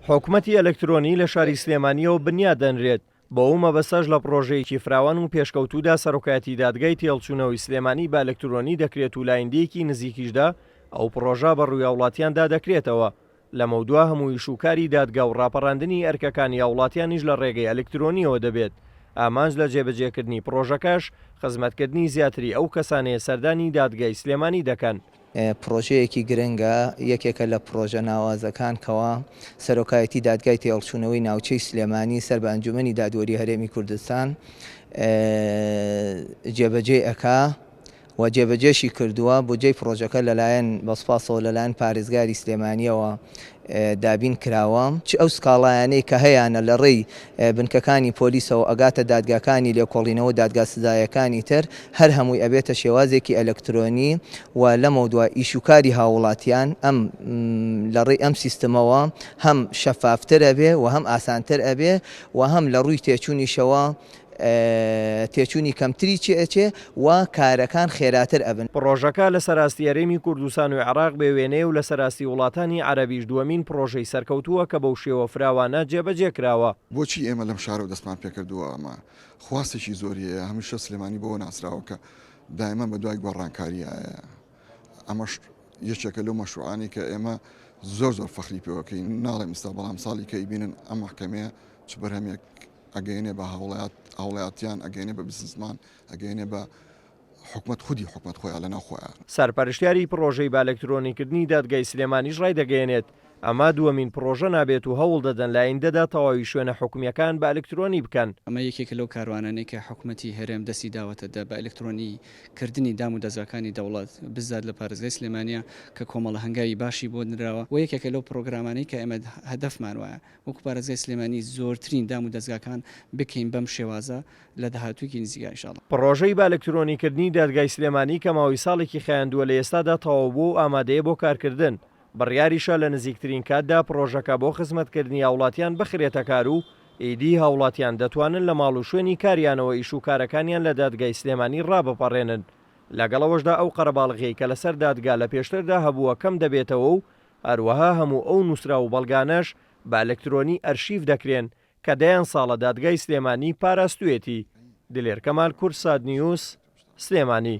حکومەتی ئەلکترۆنی لە شاری سلێمانییەوە بنیات دەنرێت، بۆ ئەو مەبەستەش لە پڕۆژەیەکی فراوان و پێشکەوتوودا سەرۆکایەتی دادگای تێهەڵچوونەوەی سلێمانی بە ئەلکترۆنی دەکرێت و لە ئایندەیەکی نزیکیشدا ئەو پڕۆژە بە ڕووی هاوڵاتیاندا دەکرێتەوە. لەمەودوا هەموو ئیش و کاری دادگا و ڕاپەڕاندنی ئەرکەکانی هاوڵاتیانیش لە ڕێگەی ئەلکترۆنییەوە دەبێت، ئامانج لە جێبەجێکردنی پڕۆژەکەش خزمەتکردنی زیاتری ئەو کەسانەیە سەردانی دادگای سلێمانی دەکەن. پڕۆژەیەکی گرنگە، یەکێکە لە پڕۆژە ناوازەکان کەوا سەرۆکایەتی دادگای تێهەڵچوونەوەی ناوچەی سلێمانی سەر بە ئەنجومەنی دادوەری هەرێمی کوردستان جێبەجێی ئەکا. و جێبەجێشی کردووە، بودجەی پڕۆژەکە لەلایەن بە سوپاسەوە لەلایەن پارێزگاری سلێمانییەوە دابین کراوە. چ ئەو سکاڵایانەی کە هەیانە لە ڕێی بنکەکانی پۆلیسەوە ئەگاتە دادگاکانی لێکۆڵینەوە و دادگا سزایەکانی تر، هەر هەمووی ئەبێتە شێوازێکی ئەلەکترۆنی و لەمەودوا ئیش و کاری هاووڵاتیان ئەم لە ڕێی ئەم سیستمەوە هەم شەفافتر ئەبێ و هەم ئاسانتر ئەبێ و هەم لە ڕووی تێچوونیشەوە تێچوونی کەمتری چێ ئەچێ و کارەکان خێراتر ئەبن. پڕۆژەکە لەسەر ئاستی هەرێمی کوردستان و عێراق بێ وێنەیە و لەسەر ئاستی وڵاتانی عەرەبیش دووەمین پڕۆژەی سەرکەوتووە کە بەو شێوە فراوانە جێبەجێ کراوە. بۆچی ئێمە لەم شارەوە دەستمان پێکردووە؟ ئەمە خواستێکی زۆری هەیە، هەمیشە سلێمانی بەوە ناسراوە کە دایمە بەدوای گۆڕانکاریایە، ئەمەش یەکێکە لەو مەشروعانەی کە ئێمە زۆر زۆر فەخری پێوەکەین، ناڵێم ئیستا بەڵام ساڵی کە ئەیبینن ئەم مەحکەمەیە چ بەرهەمێک ئەگەیەنێ بە هاوڵاتیان، ئەگەیەنێ بە بزنسمان، ئەگەیەنێ بە حکومەت، خودی حکومەت خۆیان لەناو خۆیان. سەرپەرشتیاری پڕۆژەی بەئەلکترۆنیکردنی دادگای سلێمانیش ڕایدەگەیەنێت، ئەمە دووەمین پڕۆژە نابێت و هەوڵدەدەن لە ئایندەدا تەواوی شوێنە حکومییەکان بە ئەلکترۆنی بکەن. ئەمە یەکێکە لەو کاروانانەی کە حکومەتی هەرێم دەستی داوەتە دە بە ئەلکترۆنی کردنی دام و دەزگاکانی دەوڵەت بزات لە پارێزگای سلێمانییە کە کۆمەڵە هەنگاوی باشی بۆ نراوە و یەکێکە لەو پڕۆگرامانەی کە ئێمە هەدەفمان وایە وەکو پارێزگای سلێمانی زۆرترین دام و دەزگاکان بکەین بەم شێوازە لە داهاتوویەکی نزیکا ان شاء اللە. پڕۆژەی بە ئەلکترۆنیکردنی دادگای سلێمانی کە ماوەی ساڵێکی خایاندووە لە ئێستادا تەواو بووە و ئامادەیە بۆ کارکردن، بڕیاریشە لە نزیکترین کاتدا پڕۆژەکە بۆ خزمەتکردنی هاوڵاتیان بخرێتە کار و ئیدی هاوڵاتیان دەتوانن لە ماڵ و شوێنی کاریانەوە ئیش و کارەکانیان لە دادگای سلێمانی ڕابپەڕێنن. لەگەڵ ئەوەشدا ئەو قەرەباڵغیەی کە لەسەر دادگا لە پێشتردا هەبووە کەم دەبێتەوە و هەروەها هەموو ئەو نووسراو و بەڵگانەش بە ئەلکترۆنی ئەرشیف دەکرێن کە دەیان ساڵە دادگای سلێمانی پاراستوویەتی. دلێر کەمال، کوردسات نیوز، سلێمانی.